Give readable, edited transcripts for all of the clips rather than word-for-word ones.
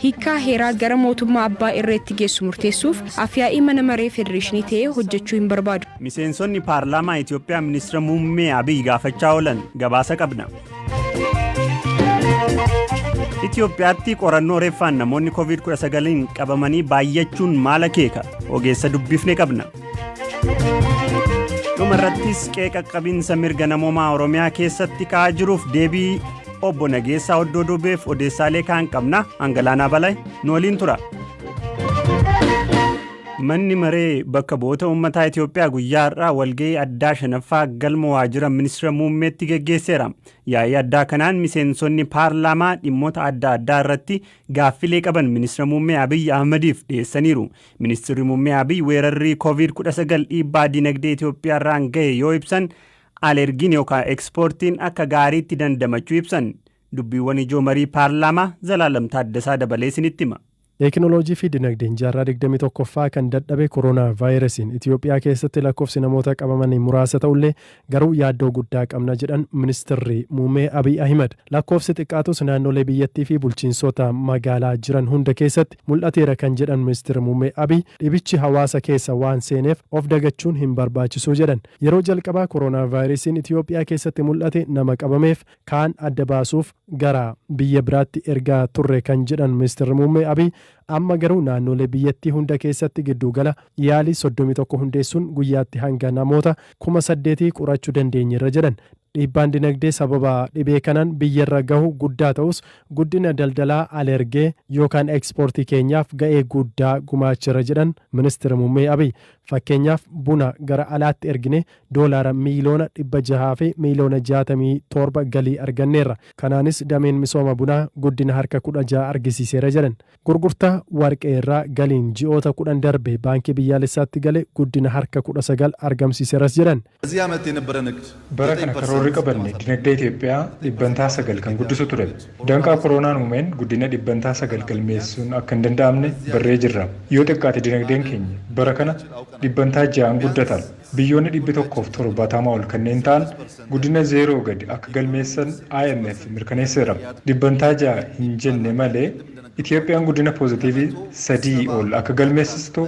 Hiikkaa heeraa gara mootummaa abbaa irreetti geessu murteessuuf afyaa'ii mana maree federeeshinii ta'ee hojjechuu hin barbaadu. Miseensonni paarlaamaa Itoophiyaa ministeera muummee Abiy gaafachaa oolan gabaasa qabna. Itoophiyaatti qorannoo reeffaan namoonni COVID-19 qabamanii baay'achuun maal akeeka? Ogeessa dubbifne qabna. Dhuma irrattis qeeqa qabiinsa mirga namoomaa Oromiyaa keessatti ka'aa jiruuf deebii obbo Nageessaa Oddoo Duubeef odeessaalee kaan qabna. Angalaanaa Balay nu waliin tura. Manni maree bakka bu'oota uummataa Itoophiyaa guyyaa har'aa walga'ii addaa shanaffaa galma waajjira ministeera muummeetti geggeesseera. Yaa'ii addaa kanaan miseensonni paarlaamaa dhimmoota adda addaa irratti gaaffilee qaban ministeera muummee Abiy Ahmediif dhiyeessaniiru. Ministeerri muummee Abiy weerarri COVID-19 dhiibbaa dinagdee Itoophiyaa irraan gahe yoo ibsan alergiin yookaan ekspoortiin akka gaariitti dandamachuu ibsan. Dubbiiwwan ijoo marii paarlaamaa Zalaalam Taaddasaa dabalee isinitti hima. Teekinooloojii fi dinagdeen jaarraa 21ffaa kan dadhabe koronaa vaayirasiin Itoophiyaa keessatti lakkoofsi namoota qabamanii muraasa ta'ullee garuu yaaddoo guddaa qabna jedhan ministirri muummee Abiy Ahimad. Lakkoofsi xiqqaatus naannolee biyyattii fi bulchiinsota magaalaa jiran hunda keessatti mul'ateera kan jedhan ministirri muummee Abiy dhibichi hawaasa keessa waan seeneef of dagachuun hin barbaachisu jedhan. Yeroo jalqabaa koronaa vaayirasiin Itoophiyaa keessatti mul'ate nama qabameef kaan adda baasuuf gara biyya biraatti ergaa turre kan jedhan ministeerri muummee Abiy amma garuu naannolee biyyattii hunda keessatti giddugala yaalii 31 hundeessuun guyyaatti hanga namoota 8,000 qorachuu dandeenyeerra jedhan. Dhiibbaan dinagdee sababa dhibee kanaan biyyarra gahu guddaa ta'us guddina daldalaa alergee yookaan ekspoortii keenyaaf ga'ee guddaa gumaacheera jedhan ministeerri muummee Abiy. Fakkeenyaaf buna gara alaatti ergine doolaara miiliyoona 600 fi miiliyoona 67 galii arganneerra. Kanaanis dameen misooma bunaa guddina harka 16 argisiiseera jedhan. Gurgurtaa warqee irraa galiin ji'oota 10 darbe baankii biyyaalessaatti gale guddina harka 19 argamsiiseeras jedhan. በዚህ ዓመት የነበረን እቅድ Bara kana karoorri qabanne dinagdee Itoophiyaa dhibbantaa 9 kan guddisu ture. Danqaa koronaan uumeen guddina dhibbantaa 9 galmeessuun akka hin danda'amne barree jirra. Yoo xiqqaate dinagdeen keenya bara kana dhibbantaa 6 guddata. Biyyoonni 170 ol kanneen ta'an guddina 0 gadi akka galmeessan IMF mirkaneesseera. Dhibbantaa 6 hin jenne malee Itoophiyaan guddina poozitiivii 3 ol akka galmeessistu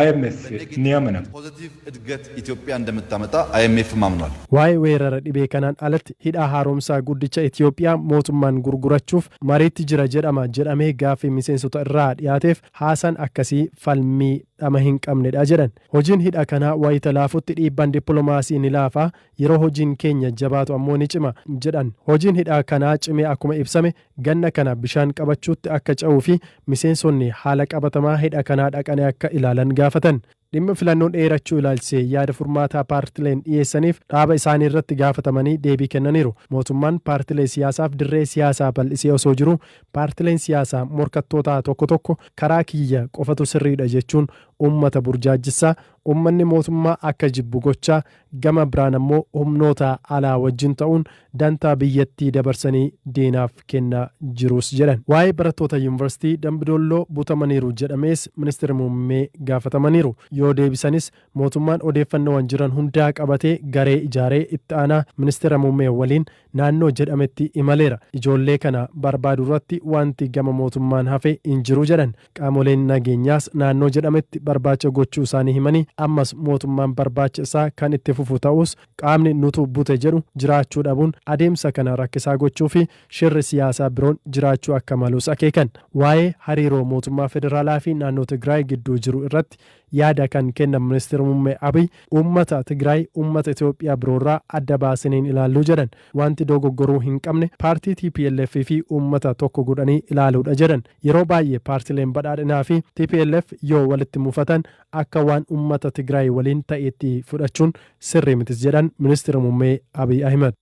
IMF ni amana. ፖዚቲቭ እድገት ኢትዮጵያ እንደምታመጣ አይኤምኤፍ አምኗል። Waa'ee weerara dhibee kanaan alatti hidha haaromsaa guddicha Itoophiyaa mootummaan gurgurachuuf mariitti jira jedhama jedhamee gaaffii miseensota irraa dhiyaateef haasaan akkasii falmii dhama hin qabnedha jedhan. Hojiin hidha kanaa wayita laafutti dhiibbaan dippiloomaasii ni laafa, yeroo hojiin keenya jabaatu ammoo ni cima jedhan. Hojiin hidha kanaa cimee akkuma ibsame ganna kana bishaan qabachuutti akka ce'uu fi miseensonni haala qabatamaa hidha kanaa dhaqanii akka ilaalan gaafatan. Dhimma filannoon dheerachuu ilaalchisee yaada furmaataa paartileen dhiyeessaniif dhaaba isaanii irratti gaafatamanii deebii kennaniiru. Mootummaan paartilee siyaasaaf dirree siyaasaa bal'isee osoo jiru paartileen siyaasaa morkattootaa tokko tokko karaa kiyya qofatu sirriidha jechuun uummata burjaajjessaa, uummanni mootummaa akka jibbu gochaa, gama biraan ammoo humnoota alaa wajjin ta'uun dantaa biyyattii dabarsanii diinaaf kennaa jirus jedhan. Waa'ee barattoota yuunivarsiitii Dambidolloo butamaniiru jedhamees ministeera muummee gaafatamaniiru. Yoo deebisanis mootummaan odeeffannoowwan jiran hundaa qabatee garee ijaaree itti aanaa ministeera muummee waliin naannoo jedhametti imaleera. Ijoollee kana barbaadu irratti wanti gama mootummaan hafe hin jiru jedhan. Qaamoleen nageenyaas naannoo jedhametti barbaacha gochuu isaanii himanii ammas mootummaan barbaacha isaa kan itti fufu ta'us qaamni nutu bute jedhu jiraachuu dhabuun adeemsa kana rakkisaa gochuu fi shirri siyaasaa biroon jiraachuu akka malus akeekan. Waa'ee hariiroo mootummaa federaalaa fi naannoo Tigraay gidduu jiru irratti yaada kan kennan ministeera muummee Abiy uummata Tigraay uummata Itoophiyaa biroorraa adda baasaniin ilaalluu jedhan. Wanti dogoggoruu hin qabne paartii TPLF fi uummata tokko godhanii ilaaluudha jedhan. Yeroo baay'ee paartileen badhaadhinaa fi TPLF yoo walitti mufatan akka waan uummata Tigraay waliin ta'etti fudhachuun sirrii mitis jedhan ministeera muummee Abiy Ahimad.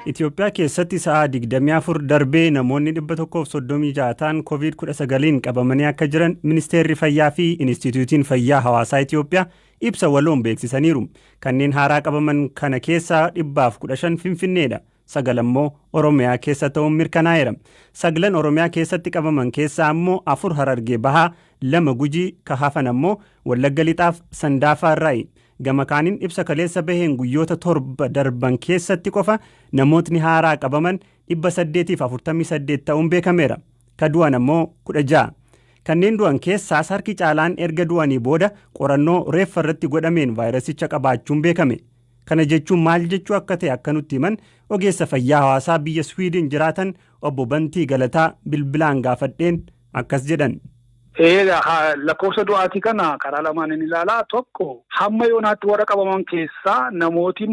Itoophiyaa keessatti sa'a 24 darbee namoonni 136 ta'an COVID-19 qabamanii akka jiran Ministeerri Fayyaa fi Inistituutiin Fayyaa Hawaasaa Itoophiyaa ibsa waloon beeksisaniiru. Kanneen haaraa qabaman kana keessaa 115 Finfinneedha. 9 ammoo Oromiyaa keessa ta'uun mirkanaa'eera. Saglan Oromiyaa keessatti qabaman keessaa ammoo 4 Harargee Bahaa, 2 Gujii, ka hafan ammoo Wallagga Lixaaf Sandaafaa irraayi. Gama kaaniin ibsa kaleessa baheen guyyoota 7 darban keessatti qofa namootni haaraa qabaman 848 ta'uun beekameera. Ka du'an ammoo 16. Kanneen du'an keessaas harki caalaan erga du'anii booda qorannoo reeffa irratti godhameen vaayirasicha qabaachuun beekame. Kana jechuun maal jechuu akka ta'e akka nutti himan ogeessa fayyaa hawaasaa biyya Swiidin jiraatan obbo Bantii Galataa bilbilaan gaafadheen akkas jedhan. Lakkoofsa du'aatii kana karaa lamaan inni ilaalaa. Tokko, hamma yoonaatti warra qabaman keessaa namooti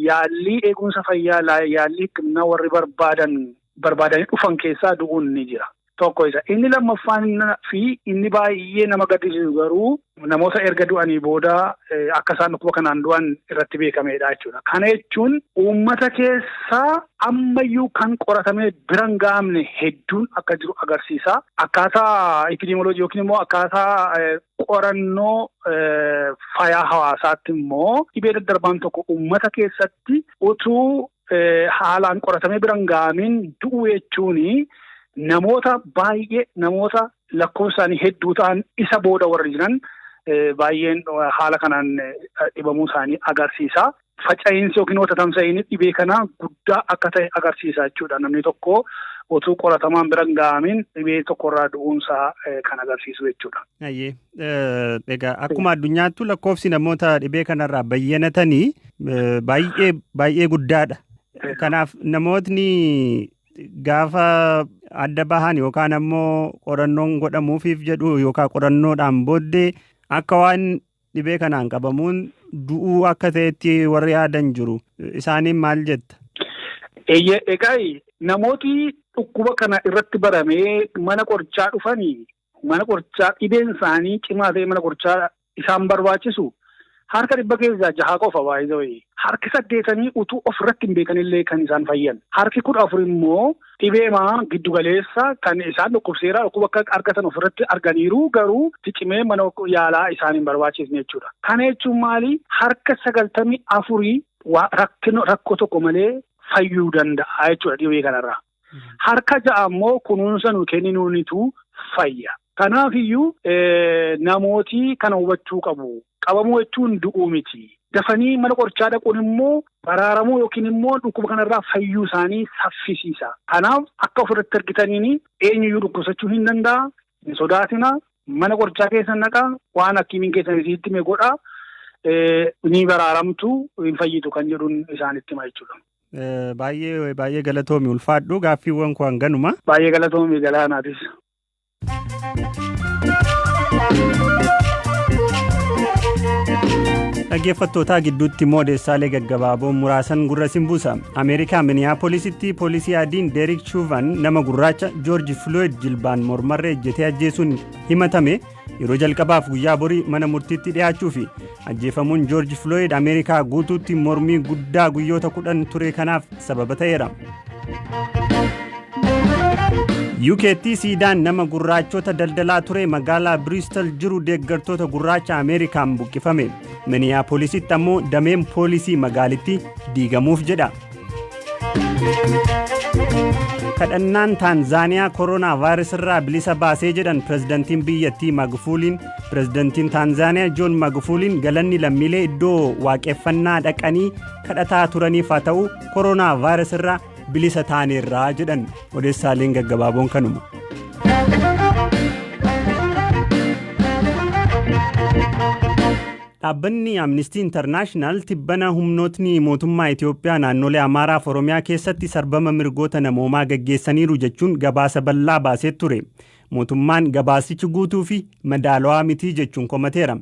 yaallii eegumsa fayyaa, yaallii hikimnaa warri barbaadan barbaadanii dhufan keessaa du'uun ni jira. Tokko isa. Inni lammaffaan fi inni baay'ee nama gaddisiisu garuu namoota erga du'anii booda akka isaan dhukkuba kanaan du'an irratti beekameedha jechuudha. Kana jechuun uummata keessaa ammayyuu kan qoratamee bira hin ga'amne hedduun akka jiru agarsiisa. Akkaataa epidemioloojii yookiin immoo akkaataa qorannoo fayyaa hawaasaatti immoo dhibee daddarbaan tokko uummata keessatti utuu haalaan qoratamee bira hin ga'amin du'u jechuuni namoota baay'ee, namoota lakkoofsa isaanii hedduu ta'an isa booda warri jiran baay'een haala kanaan dhibamuu isaanii agarsiisa. Faca'insi yookiin tamsa'inni dhibee kanaa guddaa akka ta'e agarsiisa jechuudha. Namni tokko utuu qoratamaan bira hin ga'amin dhibee tokkorraa du'uunsaa kan agarsiisu jechuudha. Egaa akkuma addunyaattu lakkoofsi namoota dhibee kanarraa bayyanatanii baay'ee baay'ee guddaadha. Kanaaf namootni gaafa adda bahan yookaan ammoo qorannoon godhamuufiif jedhu yookaan qorannoodhaan booddee akka waan dhibee kanaan qabamuun du'uu akka ta'etti warri yaadan jiru. Isaaniin maal jetta? Egaa namooti dhukkuba kana irratti baramee mana qorichaa dhufanii, mana qorichaa dhibeen isaanii cimaa ta'e mana qorichaa isaan barbaachisu harka 100 keessaa 6 qofa baay'ee. Harki 80 utuu ofirratti hin beekanillee kan isaan fayyan. Harki 14 immoo dhibeemaa giddugaleessa kan isaan dhukkubseera, dhukkuba akka argatan ofirratti arganiiru, garuu cimee mana yaalaa isaan hin barbaachisne jechuudha. Kana jechuun maali? Harka 94 rakkoo tokko malee fayyuu danda'a jechuudha dhibee kanarraa. Harka 6 immoo kunuunsa nu kenninuunitu fayya. Kanaafiyyuu namooti kana hubachuu qabu. Qabamuu jechuun du'uu miti. Dafanii mana qorichaa dhaquun immoo baraaramuu yookiin immoo dhukkuba kanarraa fayyuu isaanii saffisiisa. Kanaaf akka ofirratti argitaniin eenyuyyuu dhukkubsachuu hin danda'a. Hin sodaatina. Mana qorichaa keessan dhaqaa. Waan hakimiin keessan isitti hime godhaa. Ni baraaramtu, hin fayyitu kan jedhuun isaanitti hima jechuudha. Baay'ee baay'ee galatoomi, ulfaadhu, gaaffiiwwan koo hanganuma. Baay'ee galatoomi galaanaatis. Dhaggeeffattootaa, gidduutti immoo odeessaalee gaggabaaboon muraasan gurra sin buusa. Ameerikaa Miniyaapoolisitti poolisii adiin Deerik Chuuvan nama gurraacha Joorji Floyd jilbaan mormarra ejjetee ajjeesuun himatame yeroo jalqabaaf guyyaa borii mana murtiitti dhiyaachuu fi ajjeefamuun Joorji Floyd Ameerikaa guutuutti mormii guddaa guyyoota 10 ture kanaaf sababa ta'eera. UKtti siidaan nama gurraachota daldalaa ture magaalaa Bristol jiru deeggartoota gurraacha Ameerikaan buqqifame. Miniyaapoolisitti ammoo dameen poolisii magaalittii diigamuuf jedha. Kadhannaan Taanzaaniyaa koronaa vaayirasirraa bilisa baasee jedhan pirezidantiin biyyattii Magufuuliin. Pirezidantiin Taanzaaniyaa Joon Magufuuliin galanni lammiilee iddoo waaqeffannaa dhaqanii kadhataa turaniif haa ta'u, koronaa vaayirasirraa bilisa taaneerraa jedhan. Odeessaaleen gaggabaaboon kanuma. Dhaabbanni Amnesty International tibbana humnootni mootummaa Itoophiyaa naannolee Amaaraa fi Oromiyaa keessatti sarbama mirgoota namoomaa gaggeessaniiru jechuun gabaasa bal'aa baasee ture. Mootummaan gabaasichi guutuu fi madaalawaa mitii jechuun komateera.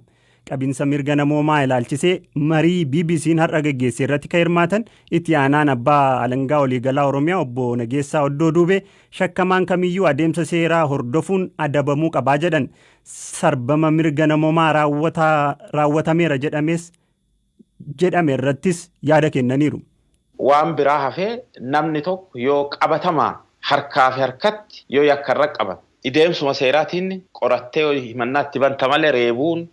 Qabinsa mirga namoomaa ilaalchisee marii BBC'n har'a gaggeesse irratti kan hirmaatan itti aanaan abbaa alangaa waliigalaa Oromiyaa obbo Nageessaa Oddoo Duubee shakkamaan kamiyyuu adeemsa seeraa hordofuun adabamuu qabaa jedhan. Sarbama mirga namoomaa raawwatameera jedhames jedhame irrattis yaada kennaniiru. Waan biraa hafee namni tokko yoo qabatamaa harkaa fi harkatti yoo yakkarra qabame, ideemsuma seeraatiin qorattee himannaatti banta malee reebuun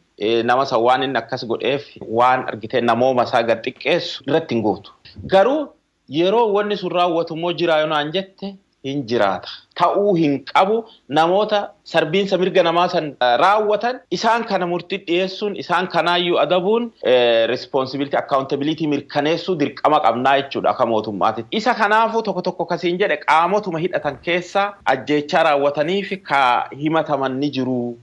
nama san waan inni akkas godheef waan argitee namooma isaa gad xiqqeessu irratti hin gootu. Garuu yeroo wanni sun raawwatu immoo jira yoo naan jette, hin jiraata. Ta'uu hin qabu. Namoota sarbiinsa mirga namaa san raawwatan isaan kana murtii dhiyeessuun, isaan kanaayyuu adabuun, responsibility, accountability mirkaneessuu dirqama qabnaa jechuudha akka mootummaati. Isa kanaafuu tokko tokko kasiin jedhe qaamotuma hidhatan keessa ajjeechaa raawwatanii fi ka himataman ni jiru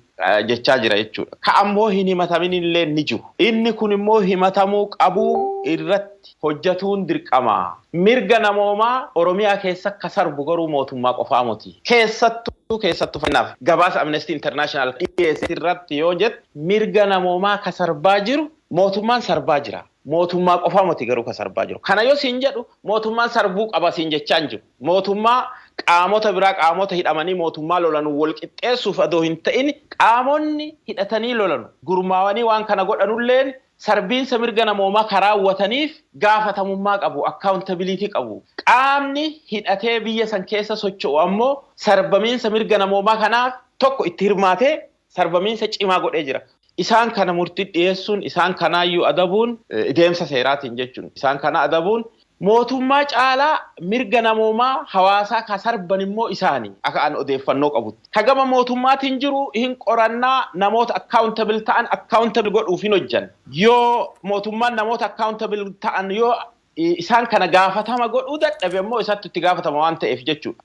jechaa jira jechuudha. Ka ammoo hin himatamin illee ni jiru. Inni kun immoo himatamuu qabuu irratti hojjetuun dirqama. Mirga namoomaa Oromiyaa keessa akka sarbu garuu mootummaa qofaa miti. Keessattuu fakkeenyaaf gabaasa Amnesty International dhiyeesse irratti yoo jettu, mirga namoomaa ka sarbaa jiru mootummaan sarbaa jira. Mootummaa qofaa miti garuu ka sarbaa jiru. Kana yoo siin jedhu, mootummaan sarbuu qaba siin jechaa hin jiru. Mootummaa qaamota biraa, qaamota hidhamanii mootummaa lolanu wal qixxeessuuf adoo hin ta'in, qaamonni hidhatanii lolanu gurmaawanii waan kana godhanulleen sarbiinsa mirga namoomaa karaa raawwataniif gaafatamummaa qabu, accountability qabu. Qaamni hidhatee biyya san keessa socho'u ammoo sarbamiinsa mirga namoomaa kanaaf tokko itti hirmaatee sarbamiinsa cimaa godhee jira. Isaan kana murtii dhiyeessuun, isaan kanaayyuu adabuun, deemsa seeraatiin jechuun isaan kana adabuun, mootummaa caalaa mirga namoomaa hawaasaa ka sarban immoo isaanii akka an odeeffannoo qabutti. Ka gama mootummaatiin jiru hin qorannaa, namoota accountable ta'an accountable godhuuf hin hojjan. Yoo mootummaan namoota accountable ta'an, yoo isaan kana gaafatama godhuu dadhabe immoo, isatti itti gaafatama waan ta'eef jechuudha.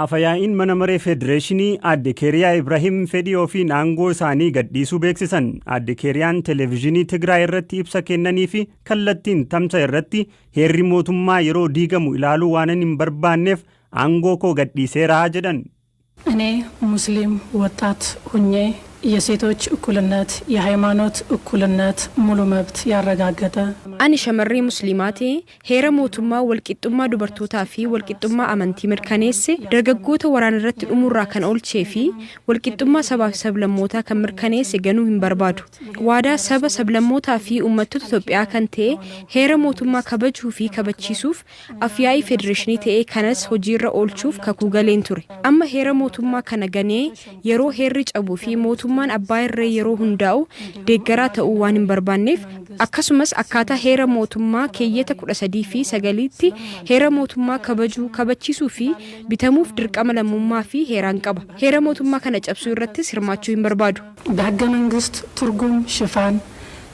Afayaa'iin mana maree federeeshinii Aadde Keeriyaa Ibrahim fedhii ofiin aangoo isaanii gadhiisuu beeksisan. Aadde Keeriyaan televezyiinii Tigraay irratti ibsa kennanii fi kallattiin tamsa irratti, "Heerri mootummaa yeroo diigamu ilaaluu waan hin barbaanneef aangoo koo gadhiiseeraa" jedhan. እኔ ሙስሊም ወጣት ሁኜ የሴቶች እኩልነት፣ የሃይማኖት እኩልነት ሙሉ መብት ያረጋገጠ Ani shamarree musliimaa ta'e, heera mootummaa walqixxummaa dubartootaa fi walqixxummaa amantii mirkaneesse, dargaggoota waraana irratti dhumuurraa kan oolchee fi walqixxummaa sabaa fi sablammootaa kan mirkaneesse ganuu hin barbaadu. Waadaa saba, sablammootaa fi uummattoota Itoophiyaa kan ta'e heera mootummaa kabajuu fi kabachiisuuf afyaa'ii federeeshinii ta'ee kanas hojiirra oolchuuf kakuu galeen ture. Amma heera mootummaa kana ganee yeroo heerri cabuu fi mootummaan abbaa irree yeroo hundaa'u deeggaraa ta'uu waan hin barbaanneef, akkasumas akkaataa heera mootummaa keeyyata 13 fi 9tti heera mootummaa kabajuu, kabachiisuu fi bitamuuf dirqama lammummaa fi heeraan qaba. Heera mootummaa kana cabsuu irrattis hirmaachuu hin barbaadu. በህገ መንግስት ትርጉም ሽፋን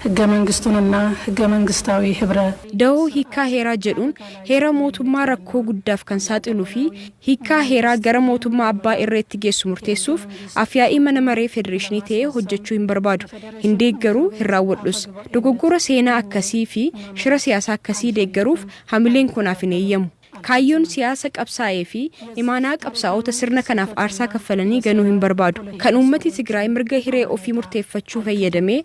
ህገ መንግስቱንና ህገ መንግስታዊ ህብረ Dahoo hiikaa heeraa jedhuun heera mootummaa rakkoo guddaaf kan saaxiluu fi hiikaa heeraa gara mootummaa abbaa irreetti geessu murteessuuf afyaa'ii mana maree federeeshinii ta'ee hojjechuu hin barbaadu. Hin deeggaruu, hin raawwadhus. Dogoggora seenaa akkasii fi shira siyaasaa akkasii deeggaruuf hamileen kunaaf hin eeyyamu. Kaayyoon siyaasa qabsaa'ee fi imaanaa qabsaa'ota sirna kanaaf aarsaa kaffalanii ganuu hin barbaadu. Kan uummati Tigraay mirga hiree ofii murteeffachuu fayyadamee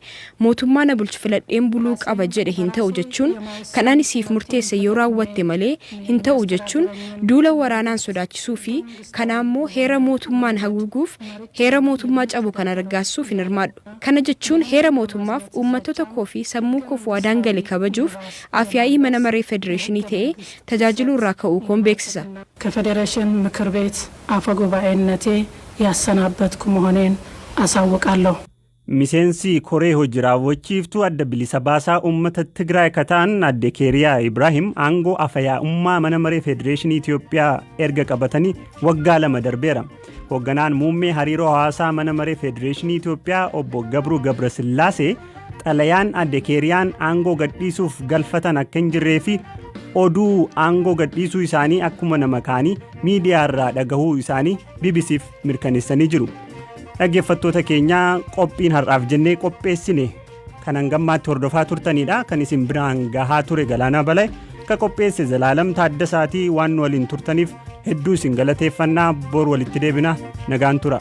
mootummaa na bulchu filadheen buluu qaba jedhe hin ta'u jechuun, kan ani siif murteesse yoo raawwatte malee hin ta'u jechuun duula waraanaan sodaachisuu fi kana ammoo heera mootummaan haguuguuf heera mootummaa cabu kana raggaasisuuf hin hirmaadhu. Kana jechuun heera mootummaaf, uummattoota koo fi sammuu koof waadaan gale kabajuuf afyaa'ii mana maree federeeshinii ta'ee tajaajiluu irraa ka'uu koon beeksisa. ከፌዴሬሽን ምክር ቤት አፈ ጉባኤነቴ ያሰናበትኩ መሆኔን አሳውቃለሁ። Miseensi koree hojii raawwachiiftuu Adda Bilisa Baasaa Uummata Tigraay ka ta'an Adde Keeriyaa Ibraahim aangoo afyaa'ummaa mana maree federeeshinii Itoophiyaa erga qabatanii waggaa 2 darbeera. Hoogganaan muummee hariiroo hawaasaa mana maree federeeshinii Itoophiyaa Obbo Gabruu Gabrasillaasee xalayaan Adde Keeriyaan aangoo gadhiisuuf galfatan akka hin jirree fi oduu aangoo gadhiisuu isaanii akkuma nama kaanii miidiyaarraa dhagahuu isaanii BBCf mirkaneessanii jiru. Dhaggeeffattoota keenyaa, qophiin har'aaf jennee qopheessine kan hangammaatti hordofaa turtanidha. Kan isin biraan gahaa ture Galaanaa Balay, ka qopheesse Zalaalam Taaddasaatii. Waan nu waliin turtaniif hedduu isin galateeffannaa. Bor walitti deebina, nagaan tura.